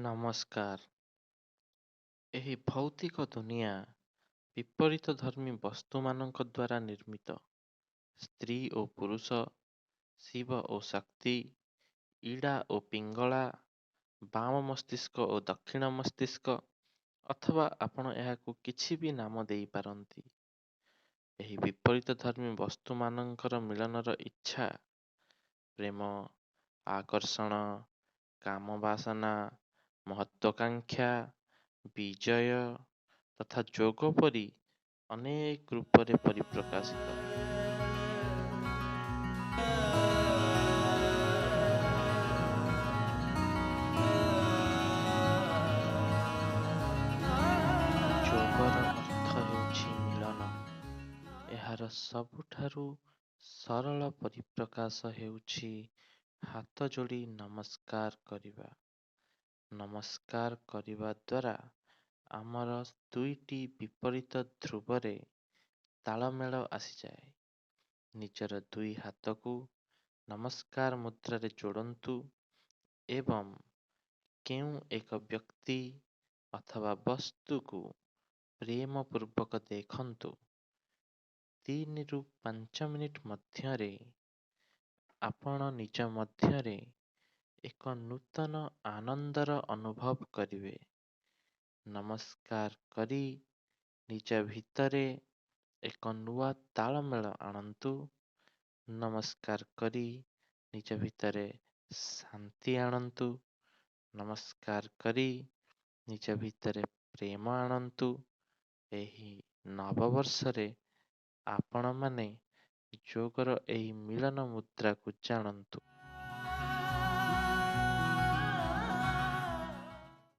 ନମସ୍କାର। ଏହି ଭୌତିକ ଦୁନିଆ ବିପରୀତଧର୍ମୀ ବସ୍ତୁମାନଙ୍କ ଦ୍ୱାରା ନିର୍ମିତ। ସ୍ତ୍ରୀ ଓ ପୁରୁଷ, ଶିବ ଓ ଶକ୍ତି, ଇଡ଼ା ଓ ପିଙ୍ଗଳା, ବାମ ମସ୍ତିଷ୍କ ଓ ଦକ୍ଷିଣ ମସ୍ତିଷ୍କ, ଅଥବା ଆପଣ ଏହାକୁ କିଛି ବି ନାମ ଦେଇପାରନ୍ତି। ଏହି ବିପରୀତଧର୍ମୀ ବସ୍ତୁମାନଙ୍କର ମିଳନର ଇଚ୍ଛା ପ୍ରେମ, ଆକର୍ଷଣ, କାମବାସନା, ମହତ୍ୱାକାଂକ୍ଷା, ବିଜୟ ତଥା ଯୋଗ ପରି ଅନେକ ରୂପରେ ପରିପ୍ରକାଶିତ। ଯୋଗର ଅର୍ଥ ହେଉଛି ମିଳନ। ଏହାର ସବୁଠାରୁ ସରଳ ପରିପ୍ରକାଶ ହେଉଛି ହାତ ଯୋଡ଼ି ନମସ୍କାର କରିବା। ନମସ୍କାର କରିବା ଦ୍ୱାରା ଆମର ଦୁଇଟି ବିପରୀତ ଧ୍ରୁବରେ ତାଳମେଳ ଆସିଯାଏ। ନିଜର ଦୁଇ ହାତକୁ ନମସ୍କାର ମୁଦ୍ରାରେ ଯୋଡ଼ନ୍ତୁ ଏବଂ କେଉଁ ଏକ ବ୍ୟକ୍ତି ଅଥବା ବସ୍ତୁକୁ ପ୍ରେମପୂର୍ବକ ଦେଖନ୍ତୁ। 3ରୁ 5 ମିନିଟ୍ ମଧ୍ୟରେ ଆପଣ ନିଜ ମଧ୍ୟରେ ଏକ ନୂତନ ଆନନ୍ଦର ଅନୁଭବ କରିବେ। ନମସ୍କାର କରି ନିଜ ଭିତରେ ଏକ ନୂଆ ତାଳମେଳ ଆଣନ୍ତୁ। ନମସ୍କାର କରି ନିଜ ଭିତରେ ଶାନ୍ତି ଆଣନ୍ତୁ। ନମସ୍କାର କରି ନିଜ ଭିତରେ ପ୍ରେମ ଆଣନ୍ତୁ। ଏହି ନବବର୍ଷରେ ଆପଣମାନେ ଯୋଗର ଏହି ମିଳନ ମୁଦ୍ରାକୁ ଜାଣନ୍ତୁ।